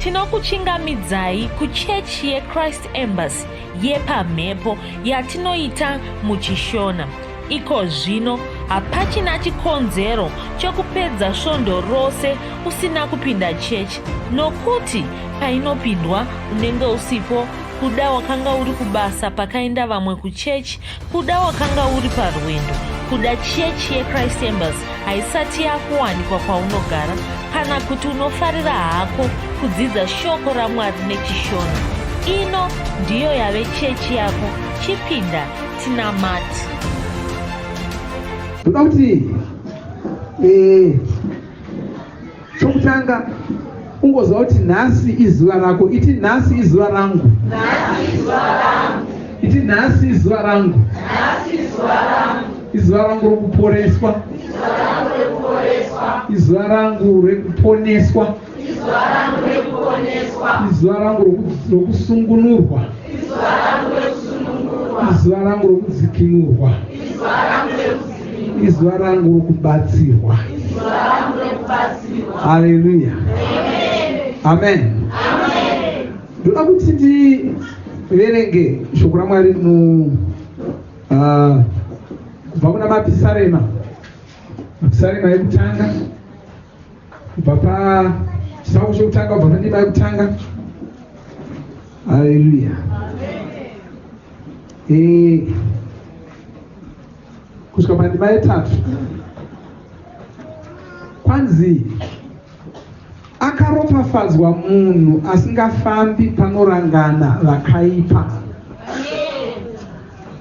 Tinokuchingamidzai kuchechi yeChrist Embassy yepamhepo yatinoita muchiShona. Iko zvino hapachina chikonzero chokupedza svondo rose usina kupinda chechi nokuti painopindwa unenge usipo kuda wakanga uri kubasa pakaenda vamwe kuchechi kuda wakanga uri parwendo kuda chechi yechrist embassy haisati yakuwanikwa kwaunogara kana kuti unofarira hako kudzidza shoko ramwari nechishona ino ndiyo yave chechi yako chipinda tinamati ndoda kuti eh, chokutanga ungoziva kuti nhasi izuva rako iti nhasi izuva rangu iti nhasi izuva rangu izuva rangu rokuporeswa izuva rangu rekuponeswa izuva rangu rokusungunurwa izuva rangu rokudzikinurwa izuva rangu rokubatsirwa haleluya amen ndoda kuti ndiverenge shoko ramwari mu ah, kubva kuna mapisarema mapisarema ekutanga kubva pa chitsauko chekutanga kubva pandima yekutanga haleluya eh, kusvika pandima yetatu kwanzi akaropafadzwa munhu asingafambi panorangana vakaipa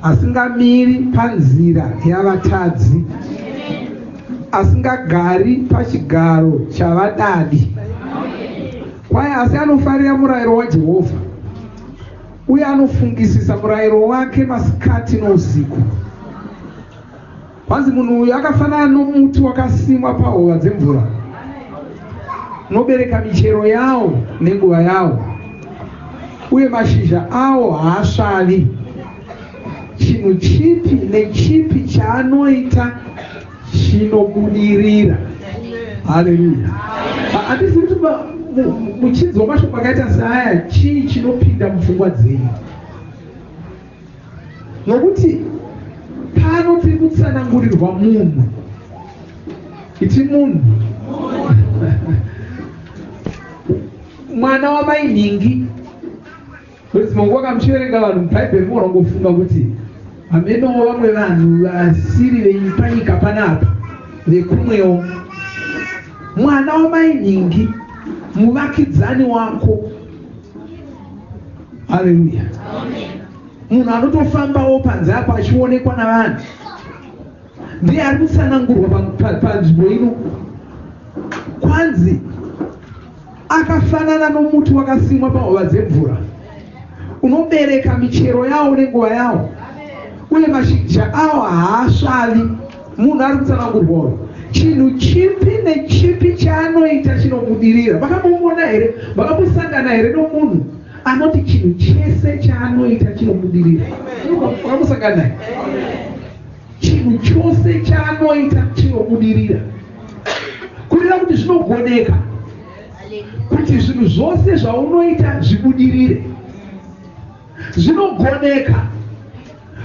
asingamiri panzira yavatadzi asingagari pachigaro chavadadi kwaye asi anofarira murayiro wajehovha uye anofungisisa murayiro wake masikati nousiku kwanzi munhu uyu akafanana nomuti wakasimwa pahova dzemvura unobereka michero yawo nenguva yawo uye mashizha awo haasvavi chinhu chipi nechipi chaanoita chinobudirira haleluya handisi kuti muchinzwa mashoko akaita seaya chii chinopinda mupfungwa dzenyu nokuti pano tiri kutsanangurirwa munhu iti munhu mwana wamai nhingi Dzimwe nguva kamuchiverenga vanhu mubhaibheri munogona kungofunga kuti hamenowo vamwe vanhu vasiri vepanyika panapa vekumwewo. Mwana wamai nhingi muvakidzani wako. Haleluya. Munhu anotofambawo panze apo achionekwa navanhu ndiye ari kutsanangurwa panzvimbo ino kwanzi Akafanana nomuti wakasimwa pahova dzemvura, unobereka michero yawo nenguva yawo, uye mashizha awo haasvavi. Munhu ari kutsanangurwa uyu, chinhu chipi nechipi chaanoita chinobudirira. Makambomuona here? Makambosangana here nomunhu anoti chinhu chese chaanoita chinobudirira? Makambosangana naye? Chinhu chose chaanoita chinobudirira. Kureva kuti zvinogoneka kuti zvinhu zvose zvaunoita zvibudirire. Zvinogoneka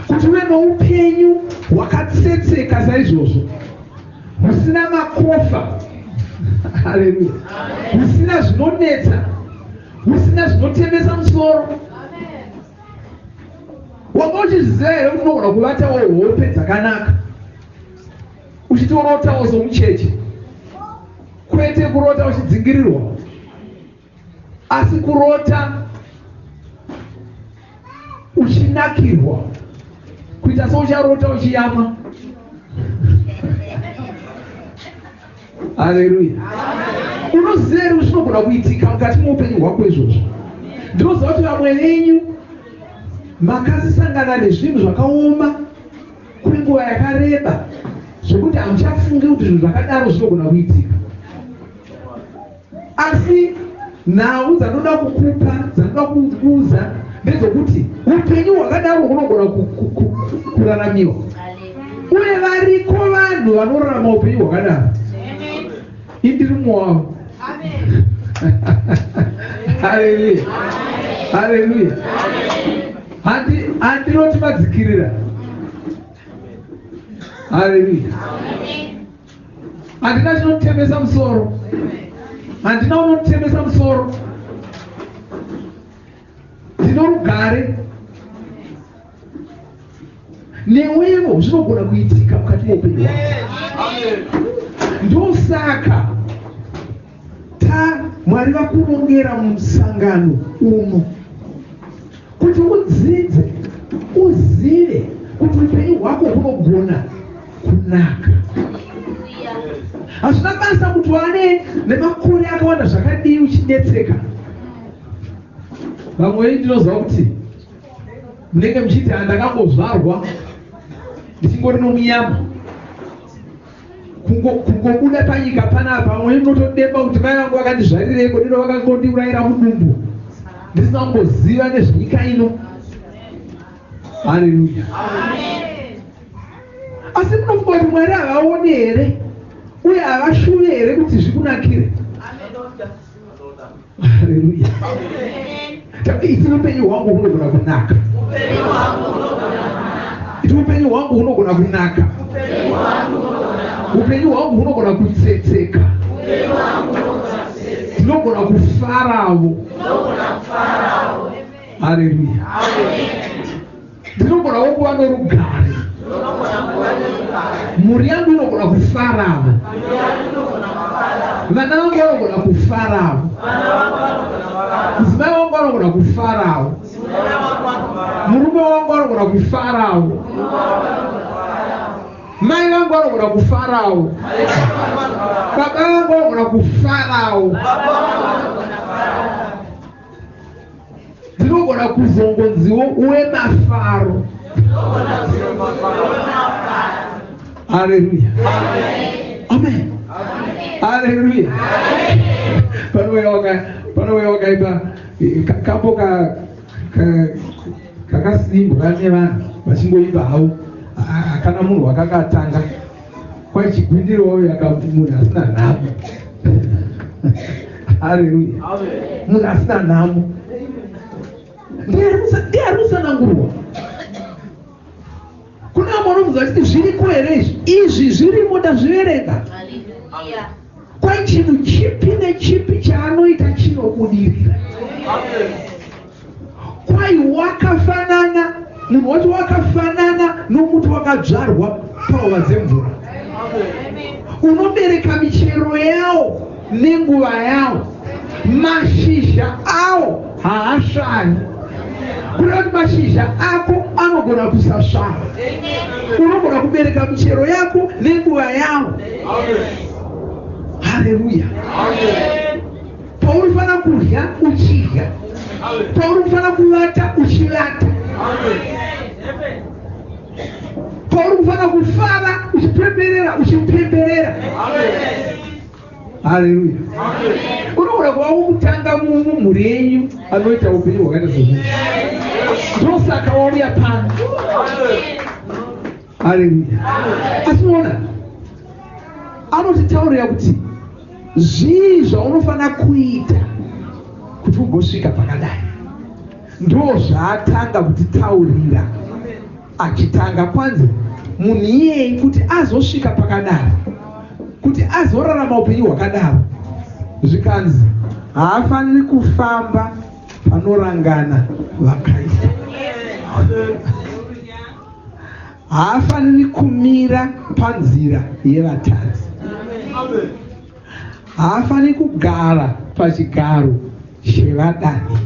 kuti uve noupenyu hwakatsetseka saizvozvo, husina makofa. Haleluya! Husina zvinonetsa, husina zvinotemesa musoro. Wanga uchizviziva here kuti unogona kuvatawo hope dzakanaka uchitorotawo somucheche, kwete kurota uchidzingirirwa, asi kurota uchinakirwa, kuita soucharota uchiyamwa. Haleluya. Unoziva here kuti zvinogona kuitika mukati meupenyu hwako izvozvo? Ndinoziva kuti vamwe venyu makasangana nezvinhu zvakaoma kwenguva yakareba zvekuti hamuchafungi kuti zvinhu zvakadaro zvinogona kuitika. Asi nhau dzanoda kukupa, dzanoda kukuudza ndedzokuti upenyu hwakadaro hunogona kuraramiwa. Uye variko vanhu vanorarama upenyu hwakadaro. Indiri mumwe wavo. Haleluya, haleluya. Handinoti madzikirira. Haleluya. Handina chinotemesa musoro, handina unotemesa musoro. Ndino rugare. Newevo zvinogona kuitika mukati meupenyu hwako. Ndosaka Mwari vakurongera musangano uno kuti udzidze, uzive kuti upenyu hwako hunogona kunaka. Hazvina basa kuti wane nemakore akawanda zvakadii uchinetseka. Vamwe venyu ndinoziva kuti munenge muchiti handakangozvarwa ndichingori nomunyama, kungobuda panyika panapa. Vamwe munotodemba kuti mai vangu vakandizvarireiko, dino vakangondiurayira mudumbu ndisina kumboziva nezvenyika ino. Haleluya. Asi munofunga kuti Mwari havaoni here uye havashuvi here kuti zvikunakire? Haleluya. Iti upenyu hwangu hunogona kunaka. Iti upenyu hwangu hunogona kunaka. Upenyu hwangu hunogona kutsetseka. Ndinogona kufaravo. Haleluya. Ndinogonawo kuva norugare. Mhuri yangu inogona kufaravo. Vana vangu vanogona kufaravo. Mudzimai wangu anogona kufaravo. Murume wangu anogona kufaravo. Mai vangu vanogona kufaravo. Baba vangu vanogona kufaravo. Ndinogona kuzongonziwo wemafaro. Haleluya, amen, haleluya. Panouya wakaipa kambo kakasimbwa nevanhu vachingoimba havo, hakana munhu wakakatanga. Kwaichigwindirawo munhu asina nhamo. Haleluya. Munhu asina nhamo ndiye ari kusanangurwa. Kuna vamwe vanobvunza vachiti zviriko here izvi? Izvi zvirimo, ndazviverenga. Kwai chinhu chipi nechipi chaanoita chinobudirira. Kwai wakafanana, munhu wacho wakafanana nomuti wakadzvarwa pahova dzemvura, unobereka michero yawo nenguva yawo, mashizha awo haasvavi. Kureva kuti mashizha ako anogona kusasvava, unogona kubereka michero yako nenguva yawo. Haleluya. Pauri kufanira kudya uchidya, pauri kufanira kuvata uchivata, pauri kufanira kufara uchipemberera uchipemberera. Haleluya. Unogona kuva wokutanga mumhuri yenyu anoita upenyu hwakaita sezvo. Ndosaka wauya pano. Haleluya. Asi unoona anotitaurira kuti zvii zvaunofanira kuita kuti ugosvika pakadai. Ndo zvaatanga kutitaurira achitanga kwanzi munhu iyeye kuti azosvika pakadaro, kuti azorarama upenyu hwakadaro, zvikanzi haafaniri kufamba panorangana vakaipa, haafaniri kumira panzira yevatadzi, haafaniri kugara pachigaro chevadani.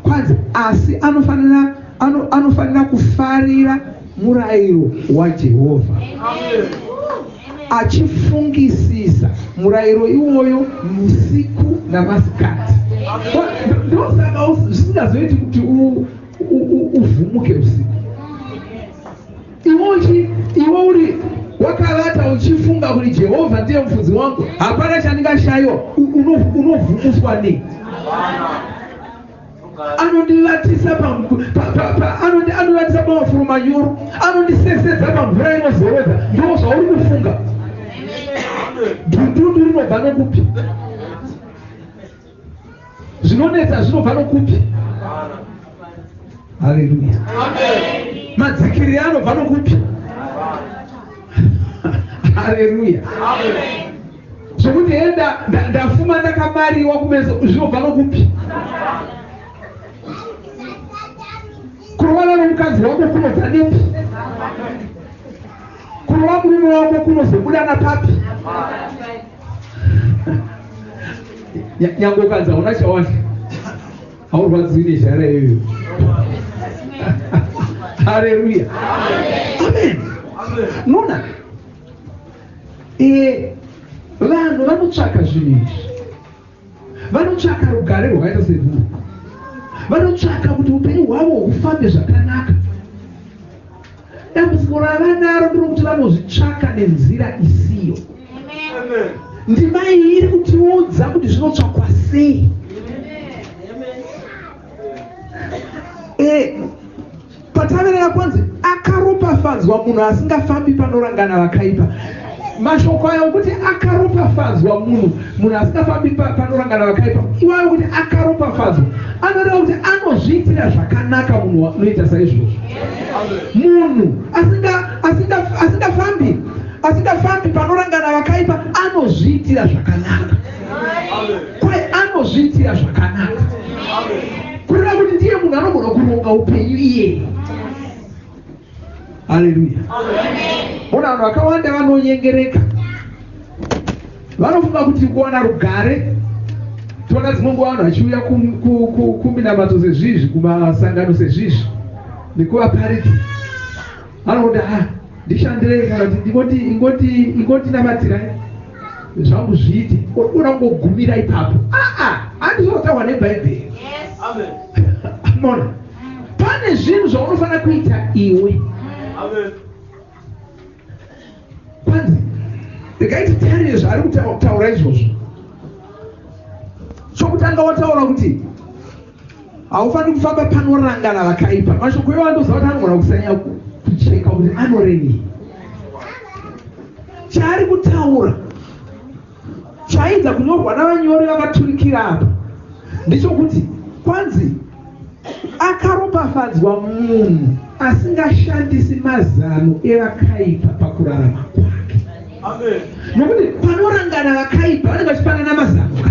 Kwanzi asi anofanira anofanira kufarira murayiro waJehovha, achifungisisa murayiro iwoyo usiku namasikati. Ndosaka zvisingazoiti kuti uvhumuke usiku. Iwe uri wakavata uchifunga kuti Jehovha ndiye mufudzi wangu, hapana chandingashayiwa, unovhumuswa nei? Anondivatisa pamafuro manyoro, anondisesedza pamvura inozorodza. Ndo zvauri kufunga. Dhundundu rinobva nokupi? Zvinonetsa zvinobva nokupi? Haleluya. Madzikiriro anobva nokupi? Haleluya. Zvokuti he ndafuma ndakamariwa kumeso zvinobva nokupi? Kurovana nomukadzi wako kunobva nepi? Kurova murume wako kunozobuda napapi? Nyange ukanzi hauna chawadya, haurwadziwi nezhara iyoyo. Haleluya. Amen. Nona vanhu vanotsvaka zvinhu izvi, vanotsvaka rugare rwakaita serwuno, vanotsvaka kuti upenyu hwavo hufambe zvakanaka. Dambudziko ravanaro nderokuti vanozvitsvaka nenzira isiyo. Ndima iyi iri kutiudza kuti zvinotsvakwa sei. Pataverera kwanzi akaropafadzwa munhu asingafambi panorangana vakaipa. Mashoko ayo okuti akaropafadzwa munhu asingafambi panorangana vakaipa, iwayo kuti akaropafadzwa anoreva kuti anozviitira zvakanaka munhu anoita saizvozvo. Munhu asingafambi panorangana vakaipa anozviitira zvakanaka. Kwai anozviitira zvakanaka. Kureva kuti ndiye munhu anogona kuronga upenyu iyeye. Haleluya. Ona vanhu vakawanda vanonyengereka, vanofunga kuti kuwana rugare. Toona dzimwe nguva vanhu vachiuya kuminamato sezvizvi, kumasangano sezvizvi, nekuvaparidzi. Vanokuti ndishandirei kana kuti ingotinamatirai zvangu zviite. Oda kungogumira ipapo. Handizvotaurwa neBhaibheri. Mona, pane zvinhu zvaunofanira kuita iwe. Kwanzi regai titarire zvaari kutaura izvozvo. Chokutanga wataura kuti haufaniri kufamba panorangana vakaipa. Mashoko iwayo andoziva kuti anogona kusanyanya kucheka kuti anorevei. Chaari kutaura chaidza kunyorwa navanyori vakaturikira apa ndechokuti kwanzi akaropafadzwa munhu asingashandisi mazano evakaipa pakurarama kwake. Nokuti panorangana vakaipa vanenge vachipanana mazano ka,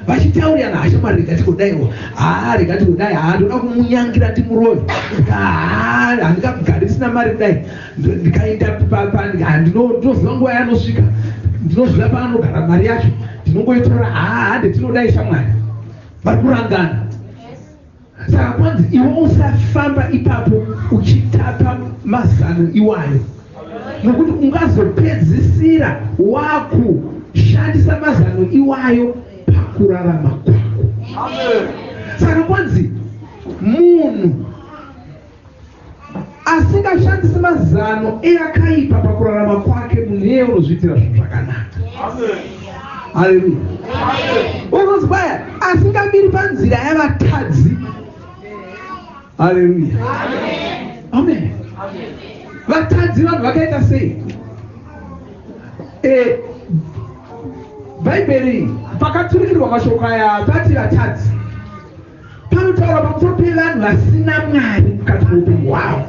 vachitaurirana, hashamwari rega tikudaiwo, rega tikudai, ndoda kumunyangira ndimurove, handingamugari ndisina mari kudai, ndikaenda ndinoziva nguva yanosvika, ndinoziva paanogara mari yacho, ndinongoitora, handetinodai shamwari. Vari kurangana. Saka kwanzi iwe usafamba ipapo uchitapa mazano iwayo, nokuti ungazopedzisira wakushandisa mazano iwayo pakurarama kwako. Saka kwanzi munhu asingashandisi mazano eakaipa pakurarama kwake, munhu iyeye unozviitira zvinhu zvakanaka. Haleluya. Unonzi kwaya asingamiri panzira yavatadzi. Haleluya. Amen. Vatadzi vanhu vakaita sei? Bhaibheri pakaturikirwa mashoko aya pati vatadzi, panotaura pamusoro pevanhu vasina Mwari mukati meupenyu hwavo.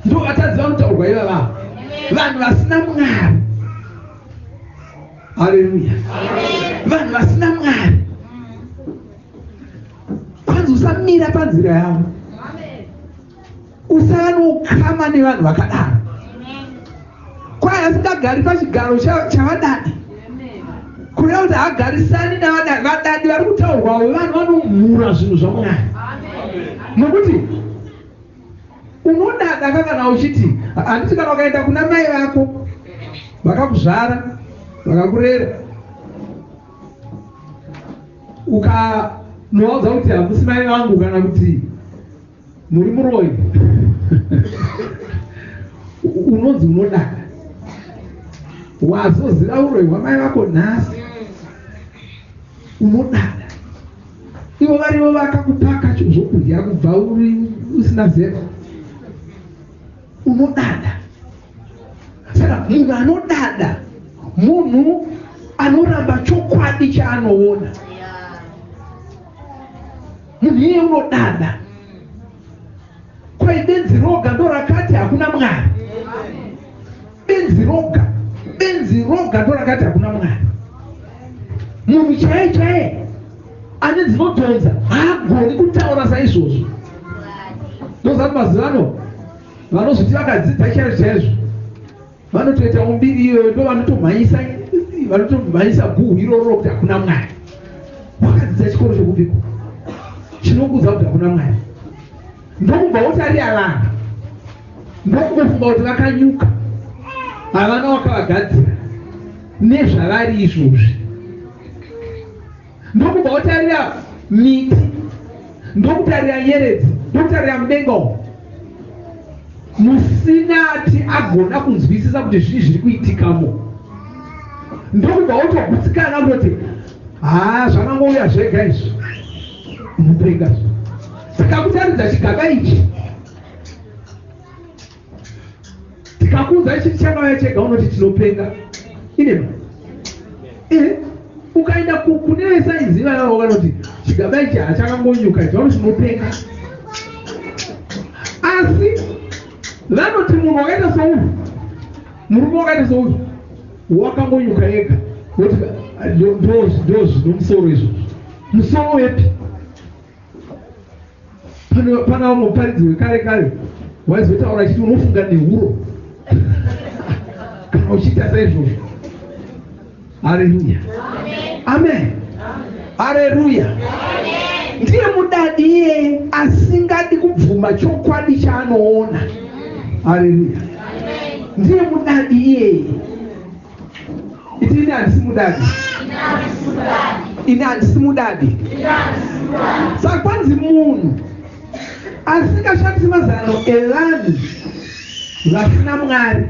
Ndo vatadzi vanotaurwa ivava, vanhu vasina Mwari. Haleluya. Vanhu vasina Mwari. Kwanzi usamira panzira yavo, usava noukama nevanhu vakadaro. Kwai asingagari pachigaro chavadadi, kureva kuti haagarisani navadadi. Vadadi vari kutaurwawo vanhu vanomhura zvinhu zvaMwari. Nokuti unodada kana uchiti handiti, kana ukaenda kuna mai vako vakakuzvara vakakurera, ukanovaudza kuti hamusi mai vangu kana kuti muri muroyi, unonzi unodada. Wazoziva uroyi hwamai vako nhasi, unodada. Ivo varivo vakakupaka zvokudya kubva uri usina zera, unodada. Saka munhu anodada munhu anoramba chokwadi chaanoona. Munhu iyeye unodada. Kwai benzi roga ndorakati hakuna Mwari. Benzi roga, benzi roga ndorakati hakuna Mwari. Munhu chaiye chaiye ane dzinodhonza haagoni kutaura saizvozvo. Ndozati mazuva ano vanozviti vakadzidza chaizvo chaizvo vanotoita umbiri iyoyo ndo vanotomhanyisa vanotomhanyisa guhu iroro rokuti hakuna Mwari. Wakadzidza chikoro chekupiko chinokuudza kuti hakuna Mwari? Ndokubva wotarira vanhu ndokungofunga kuti vakanyuka, havana wakavagadzira nezvavari izvozvi. Ndokubva wotarira miti, ndokutarira nyeredzi, ndokutarira mudenga umu musina ati agona kunzwisisa kuti zvii zviri kuitikamo, ndokubva wotogutsikana kutoti haa zvakangouya zvega izvi, unopenga. Tikakutaridza chigaba ichi, tikakuudza ichi chakauya chega, unoti tinopenga. Inema ukaenda kune vesainzi ivava vanoti chigaba ichi hachakangonyuka ichi, vanoti tinopenga. Asi vanoti munhu wakaita souyu, murume wakaita souyu wakangonyuka ega, voti ndo zvino musoro izvozvo. Musoro wepi? Pana vamwe muparidzi wekare kare waizotaura achiti unofunga nehuro kana uchiita saizvozvo. Haleluya, amen, haleluya. Ndiye mudadi iyeye asingadi kubvuma chokwadi chaanoona. Haleluya, ndiye mudadi iyeye. Iti ini handisi mudadi, ini handisi mudadi. Saka kwanzi munhu asingashandisi mazano evanhu vasina Mwari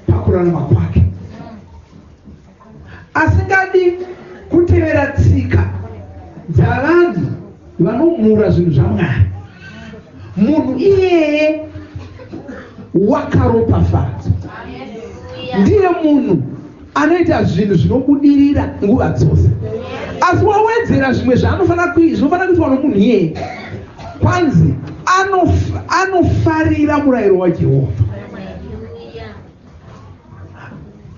pakurarama kwake, asingadi kutevera tsika dzavanhu vanomhura zvinhu zvaMwari, munhu iyeye wakaropafadzwa. Ndiye munhu anoita zvinhu zvinobudirira nguva dzose. Asi wawedzera zvimwe zvaanofanira zvinofanira kuitwa nomunhu iyeye, kwanzi anofarira murayiro waJehovha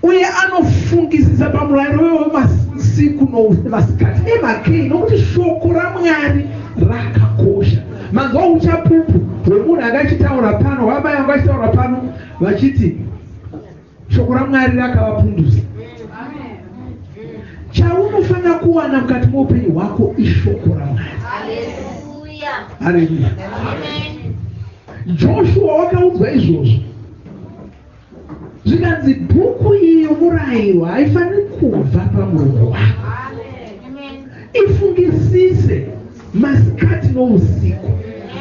uye anofungisisa pamurayiro iwoyo masiku nemasikati. Nemhakei? Nokuti shoko raMwari rakakosha. Manzwa uchapupu hwemunhu anga achitaura pano, vamai vanga vachitaura pano vachiti shoko raMwari rakavapundusa. Chaunofanira kuwana mukati meupenyu hwako ishoko raMwari. Haleluya. Joshua wakaudzwa izvozvo, zvikanzi bhuku iyi yomurayiro haifaniri kubva pamuromo wako, ifungisise masikati nousiku,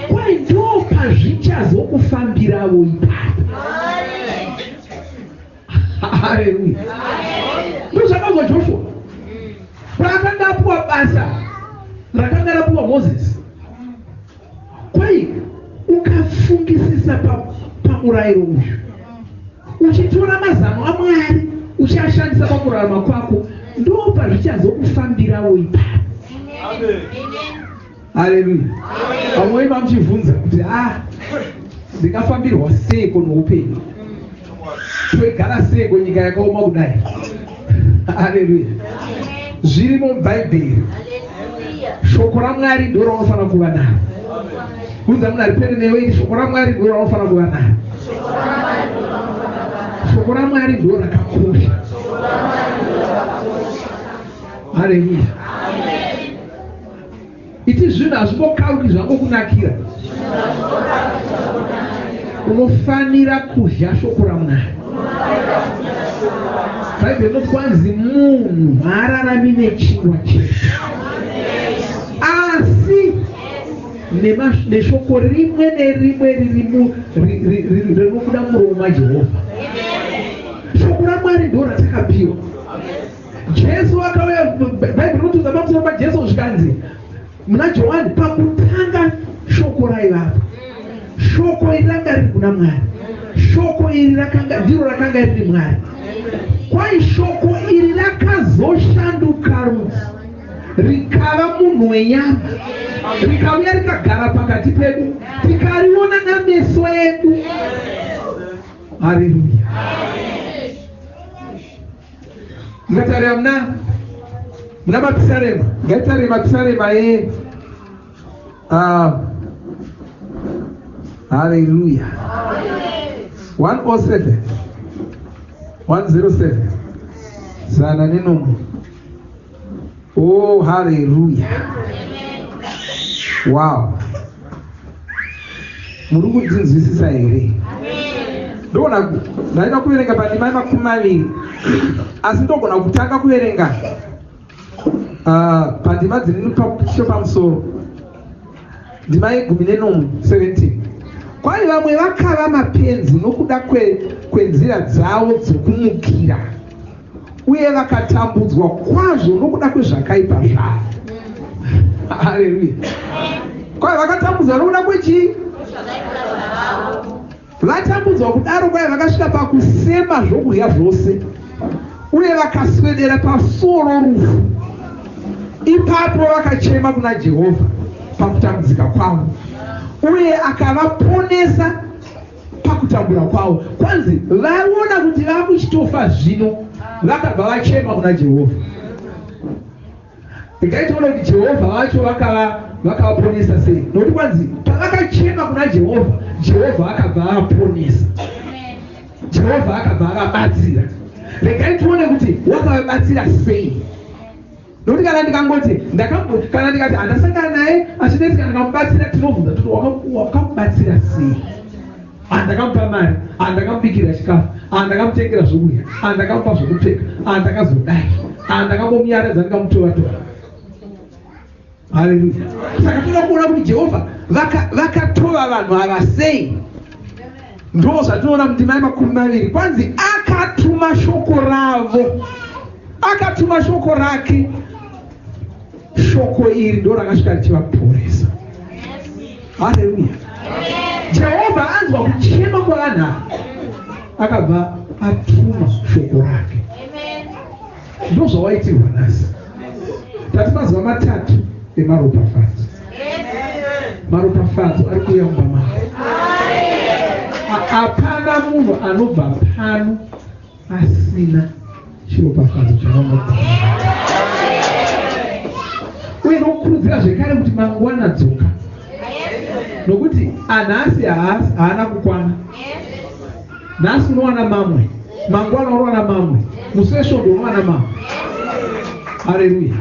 kwai ndo pazvichazokufambirawo ipapo. Haleluya. Ndozvakaudzwa Joshua paakanga apuwa basa rakanga rapuwa Mozisi, kwai ukafungisisa pamurayiro uyu, uchitora mazano aMwari uchiashandisa pakurarama kwako, ndo pazvichazokufambirawo ipapo. Haleluya. Vamwe venyu vamuchibvunza kuti ah, ndingafambirwa seiko noupenyu, toigara seiko nyika yakaoma kudai? Haleluya. Zvirimo muBhaibheri. Shoko raMwari ndo raunofanira kuva naro. Unza munhu ari pere newe, iti shoko raMwari ndo raunofanira kuva naro. Shoko raMwari ndo rakakosha. Haleluya. Iti zvinhu hazvingokaruki zvangokunakira. Unofanira kudya shoko raMwari. Bhaibheri rinoti kwanzi munhu haararami nechingwa chete, asi neshoko rimwe nerimwe rinobuda muromo maJehovha. Shoko raMwari ndo ratakapiwa. Jesu akauya, Bhaibheri rinotiudza pamusoro paJesu zvikanzi muna Johani, pakutanga shoko raivapo, shoko iri ranga riri kuna Mwari, shoko iri rakanga ndiro rakanga riri Mwari. Kwai shoko iri rakazoshanduka rudzi rikava munhu wenyama. Rikauya rikagara pakati pedu, tikariona nameso edu. Haleluya. Ngatarira muna Mapisarema, ngatitarire Mapisarema e haleluya 107 107 107. Oh, haleluya. Wow. Muri kudzinzwisisa here? Ndogona ndaida kuverenga pandima yemakumi 20, asi ndogona kutanga kuverenga pandima dziri pamusoro, ndima ye17, 17. Kwai vamwe vakava mapenzi nokuda kwenzira dzavo dzokumukira, uye vakatambudzwa kwazvo nokuda kwezvakaipa zvavo. Haleluya. Kwai vakatambudzwa nokuda kwechii? Vatambudzwa kudaro, kwai vakasvika pakusema zvokudya zvose, uye vakaswedera pasuo rorufu. Ipapo vakachema kuna Jehovha pakutambudzika kwavo, uye akavaponesa pakutambura kwavo. Kwanzi vaona kuti vakuchitofa zvino, vakabva vachema kuna Jehovha. Ndingaitoona kuti Jehovha vacho vakavaponesa sei, nokuti kwanzi pavakachema kuna Jehovha, Jehovha akabva avaponesa, Jehovha akabva avabatsira. Regai tione kuti wakavabatsira sei, nokuti kana ndikangoti kana ndikati handasangana naye achinetsika, ndikamubatsira, tinobvunza toti, "Wakamubatsira sei?" "Handakamupa mari, handakamubikira chikafu, handakamutengera zvokudya, handakamupa zvokupfeka, handakazodai, handakambomunyaradza, ndikamutovatora." Haleluya. Saka toda kuona kuti Jehovha vakatova vanhu ava sei. Ndo zvatinoona mundima yemakumi 20. Kwanzi akatuma shoko ravo, akatuma shoko rake. Shoko iri ndo rakasvika richivaporesa. Haleluya. Jehovha anzwa kuchema kwavanhu ava, akabva atuma shoko rake. Ndo zvawaitirwa nhasi. Tati mazuva 3 emaropafadzo. Maropafadzo ari kuuya mumba mako. Hapana munhu anobva pano asina chiropafadzo chavanobva. Uye nokukurudzira zvekare kuti mangwana dzoka, nokuti anhasi haana kukwana. Nhasi unowana mamwe, mangwana unowana mamwe, musi wesvondo unowana mamwe. Haleluya.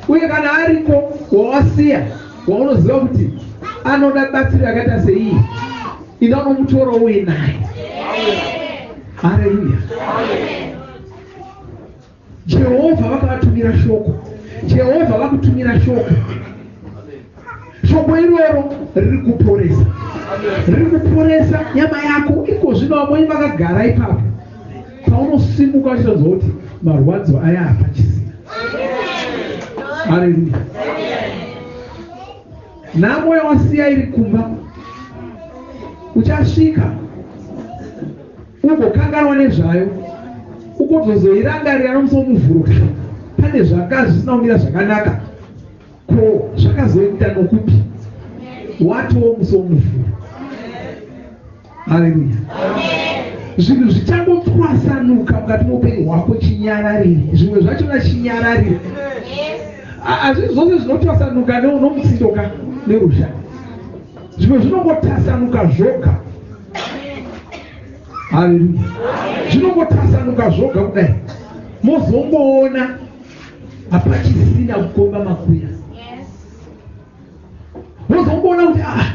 Uye kana ariko wawasiya waunoziva kuti anoda batsiro yakaita seiyi, ida unomutoro uinaye. Haleluya. Jehovha vakavatumira shoko. Jehovha vakutumira shoko. Shoko iroro riri kuporesa, riri kuporesa nyama yako iko zvino. Vamweni vakagara ipapo, paunosimuka uchitonzwa kuti marwadzo aya hapachisina. Haleluya. Nhamo yawasiya iri kumba, uchasvika ugokanganwa nezvayo, ugozozoirangarira nomusi womuvhuro. Pane zvanga zvisina kumira zvakanaka, ko zvakazoita nokupi? Watowo musi womuvhuro. Haleluya. Zvinhu zvichangotwasanuka mukati meupenyu hwako chinyararire. Zvimwe zvachona chinyararire. Hazvisi zvose zvinotwasanuka nomutsindo neruzha. Zvimwe zvinongotasanuka zvoga. Haleluya. Zvinongotasanuka zvoga kudai, mozongoona hapachisina kukomba makuya. Mozongoona kuti, ah,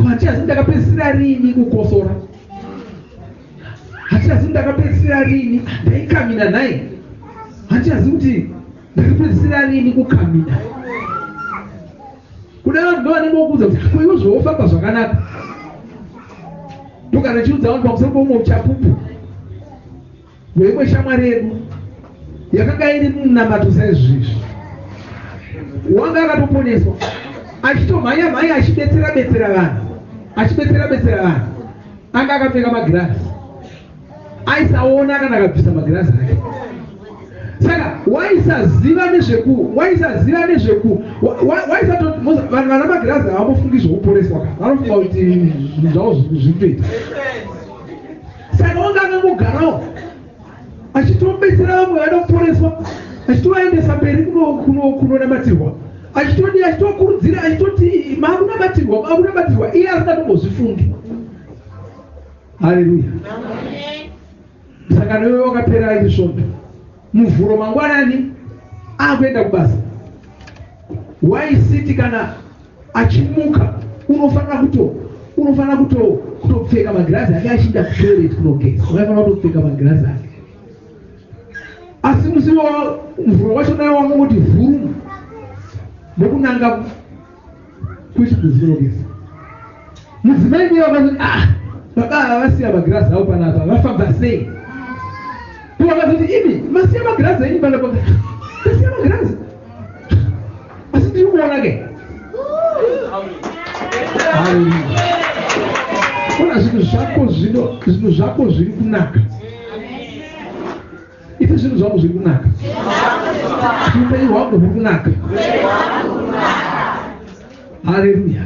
hatichazi ndakapedzisira rini kukosora, hatichazi ndakapedzisira rini ndaikamina nhai, hatichazi kuti ndakapedzisira rini kukamina. Kuda vanhu ndo vanenge vokuudza kuti, "Ko iwe zvofamba zvakanaka?" Ndogara chiudza vanhu pamusoro peumwe uchapupu hweimwe shamwari yedu yakanga iri munamato saizvizvi. Wanga akatoponeswa, achitomhanya mhanya, achibetsera betsera vanhu, achibetsera betsera vanhu. Anga akapfeka magirazi, aisaona kana akabvisa magirazi ake. Saka waisaziva nezveku waisaziva nezveku waisato vanhu vana magirazi havambofungi zvokuporeswa ka vanofunga kuti zvinhu zvavo zviri kutoita. Saka wanga akangogarawo achitobetsera vamwe vaida kuporeswa achitovaendesa mberi kunonamatirwa achitodii achitokurudzira achitoti makunamatirwa makunamatirwa iye asingatombozvifungi. Haleluya. Musangano iwoyo wakapera iri Svondo. Muvhuro mangwanani akuenda kubasa. Waisiti kana achimuka unofanira kuto unofanira kuto kutopfeka magirazi ake achiinda kutoilet kunogeza. Waifanira kutopfeka magirazi ake. Asi musi wa muvhuro wacho naye wangongoti vhurumu ndokunanga kuchimbuzi kunogeza. Mudzimai ndiye wakazoti ah baba ava vasiya magirazi avo panapa vafamba sei? Ivo vakazoti imi masiya magirazi enyu panapa. Ndasiya magirazi asi ndiri kuona ke. Haleluya. Ona zvinhu zvako zvino zvinhu zvako zviri kunaka. Iti zvinhu zvangu zviri kunaka. Upenyu hwangu huri kunaka. Haleluya.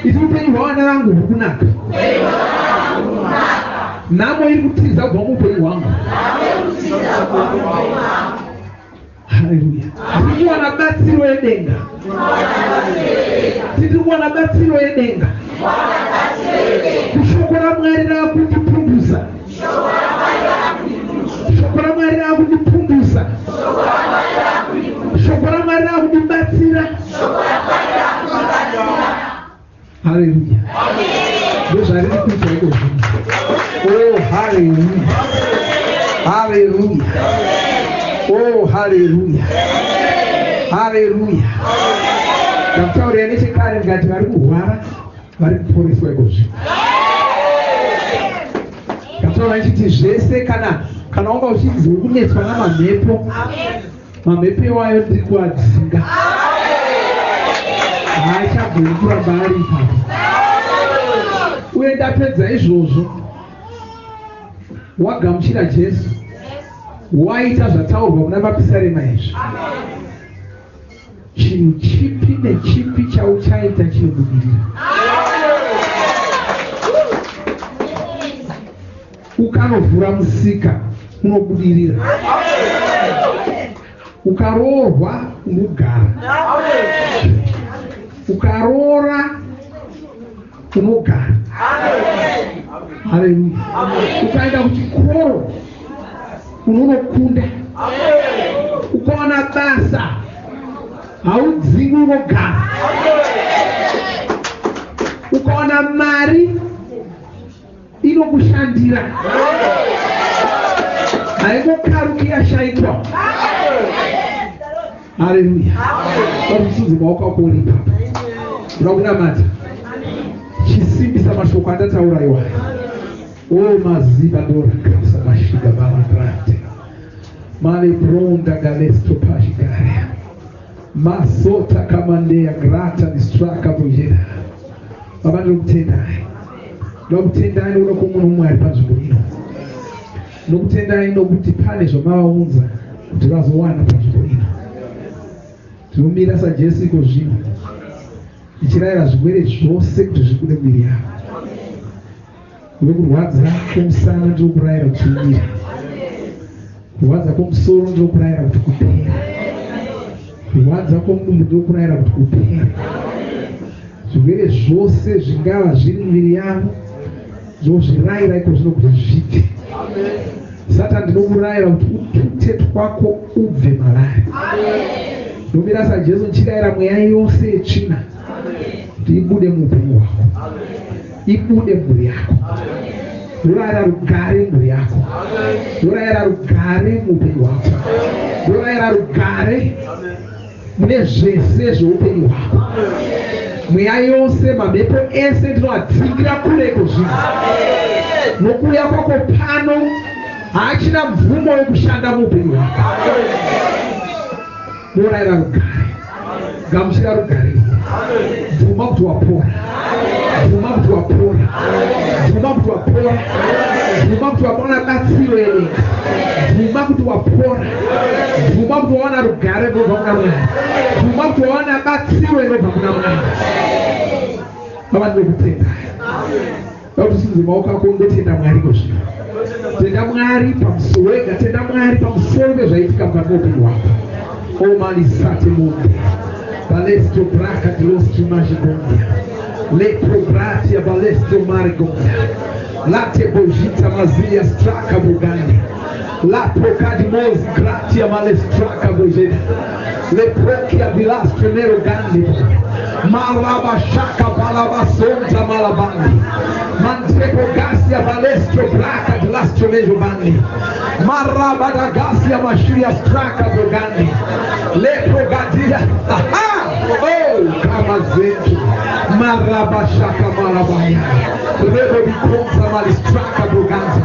Iti upenyu hwavana vangu huri kunaka. Nhamo iri kutiza kubva muupenyu hwangu. Haleluya. Tiri kuwana batsiro yedenga. Tiri kuwana batsiro yedenga. Shoko raMwari rakundipumbusa. Shoko raMwari rakundipumbusa. Shoko raMwari rakundibatsira. Haleluya. Ndozvariri kuita iko zvino. Oh, haleluya. Haleluya. Oh, haleluya. Haleluya. Ndakutaurira nechekare ndikati vari kurwara vari kuporeswa iko zvino. Ndakutaura ndichiti zvese kana kana wanga uchinzi uri kunetswa namamhepo Mamhepo iwayo ndiri kuadzinga. Haachagoni kuramba ari ipapo. Uye ndapedza izvozvo, wagamuchira Jesu, waita zvataurwa muna Mapisarema izvi. Chinhu chipi nechipi chauchaita chinobudirira. Ukanovhura musika unobudirira. Ukaroorwa unogara. Ukaroora unogara. Haleluya. Ukaenda kuchikoro unonokunda. Ukawana basa haudzingwi unogara. Ukawana mari inokushandira haingokaruki yashaikwa haleluya vakusudzi maoko ako uri ipapo uda kunamata chisimbisa mashoko andataura iwayo o maziva dorakasa mashiga malagrante malebronda galesto pashigarea masota kamandeya grata distraka bujera Baba ndinokutendai. Ndinokutendai nokuda kwomunhu mumwe ari panzvimbo ino. Ndinokutendai nokuti pane zvamavaunza kuti vazowana panzvimbo ino. Tinomira saJesu iko zvino ndichirayira zvirwere zvose kuti zvibude muviri yavo. Kuve kurwadza kwomusana ndinokurayira kuti umire. Kurwadza kwomusoro ndinokurayira kuti kupere. Kurwadza kwomudumbu ndinokurayira kuti kupere. Zvirwere zvose zvingava zviri muviri yavo ndinozvirayira iko zvino kuti zvibve. Satani ndinokurayira kuti utute twako ubve mavari. Ndinomira saJesu ndichirayira mweya yose yetsvina kuti ibude muupenyu hwako. Ibude mhuri yako. Ndorayira rugare mhuri yako. Ndorayira rugare muupenyu hwako. Ndorayira rugare mune zvese zveupenyu hwako. Mweya yose, mamhepo ese ndinoadzingira kure kozvino. Nokuuya kwako pano haachina mvumo yekushanda muupenyu hwako. Ndorayira rugare. Gamuchira rugare. Bvuma kuti wapora. Bvuma kuti wapora. Bvuma kuti wapora. Bvuma kuti wapora batsiro yedenga. Bvuma kuti wapora. Bvuma kuti wawana rugare runobva kuna Mwari. Bvuma kuti wawana batsiro inobva kuna Mwari. Baba ndinokutendai. Kuti usimudze maoko ako undotenda Mwari kozvino. Tenda Mwari pamusoro wega, tenda Mwari pamusoro pezvaitika mukati meupenyu hwako. Omalisate monde. Balestro braka dilostri majigondia. Lepro gratia balestro marigondia. Late bojita mazia straka bugandi. La procadimosi gratia malestraka bojeda. Leprokia vilastro nero gandi. Marabashaka balabasonta malabandi. Manteco gasia balestro braca dilastro nejo bandi. Marabadagasia mashuria straka bugandi. Leprogadia. Aha! Oh, kamazento. Marabashaka malabaya. Rebo bikonza malistraka buganza.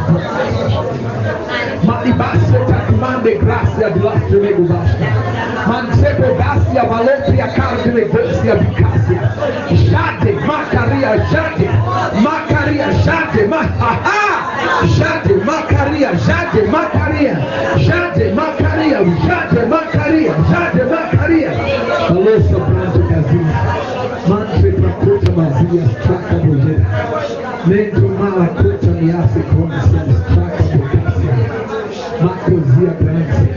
Malibasso takmande gracia dilastro nego basta. Manteco gasia valopria cardine gosia bicasia. Jade macaria jade macaria jade ma aha jade macaria jade macaria jade macaria jade macaria jade macaria. Alosa branco casinha. Mantre pracuta mazia straka bojeda. Mento malacuta miase consa straka bocasia. Makozia grande.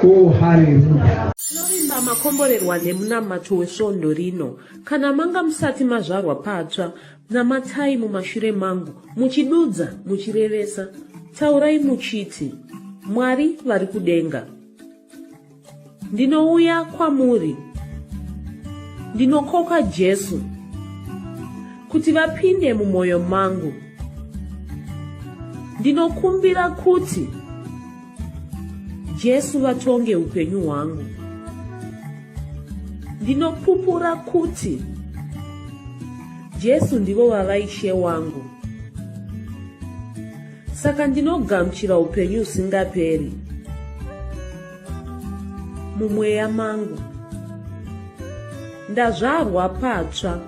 Oh, hallelujah. Tinovimba makomborerwa nemunamato wesvondo rino. Kana manga musati mazvarwa patsva, namatai mumashure mangu, muchidudza, muchirevesa. Taurai muchiti, Mwari vari kudenga. Ndinouya kwamuri. Ndinokoka Jesu kuti vapinde mumwoyo mangu. Ndinokumbira kuti Jesu vatonge upenyu hwangu. Ndinopupura kuti Jesu ndivo vava Ishe wangu. Saka ndinogamuchira upenyu husingaperi mumweya mangu. Ndazvarwa patsva.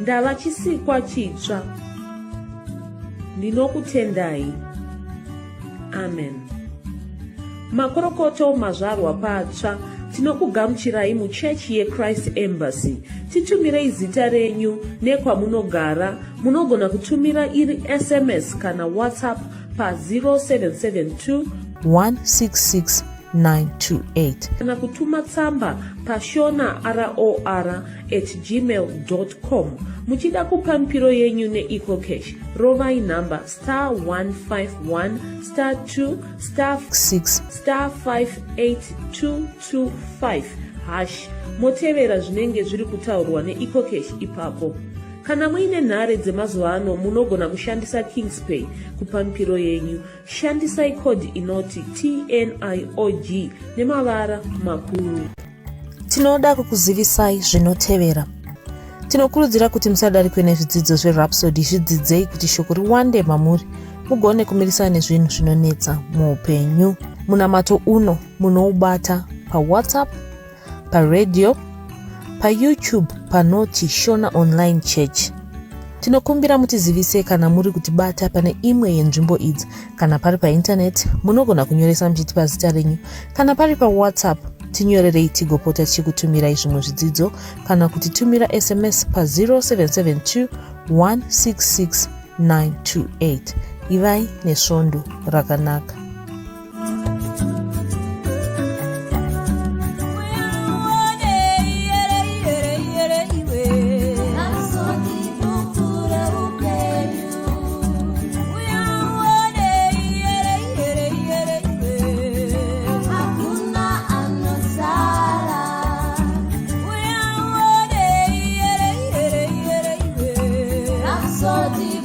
Ndava chisikwa chitsva. Ndinokutendai. Amen. Makorokoto mazvarwa patsva tinokugamuchirai muchechi yeChrist Embassy. Titumirei zita renyu nekwamunogara. Munogona kutumira iri SMS kana WhatsApp pa 0772 166 928 kana kutuma tsamba pashona ror at gmail com. Muchida kupa mipiro yenyu neEcoCash, rovai nhamba star 151 star 2 star 6 star 58225 hash motevera zvinenge zviri kutaurwa neEcoCash ipapo. Kana muine nhare dzemazuva ano munogona kushandisa Kingspay kupa mipiro yenyu. Shandisai code inoti TNIOG nemavara makuru. Tinoda kukuzivisai zvinotevera. Tinokurudzira kuti musadarikwe nezvidzidzo zveRhapsody, zvidzidzei kuti shoko riwande mamuri mugone kumirisana nezvinhu zvinonetsa muupenyu. Munamato uno munoubata paWhatsApp, paradio, paYouTube panoti Shona Online Church. Tinokumbira mutizivise kana muri kutibata pane imwe yenzvimbo idzi. Kana pari paintaneti, munogona kunyoresa muchitipa zita renyu. Kana pari paWhatsApp, tinyorerei tigopota tichikutumirai zvimwe zvidzidzo kana kutitumira SMS pa 0772 166 928. Ivai nesvondo rakanaka. Rhapsody.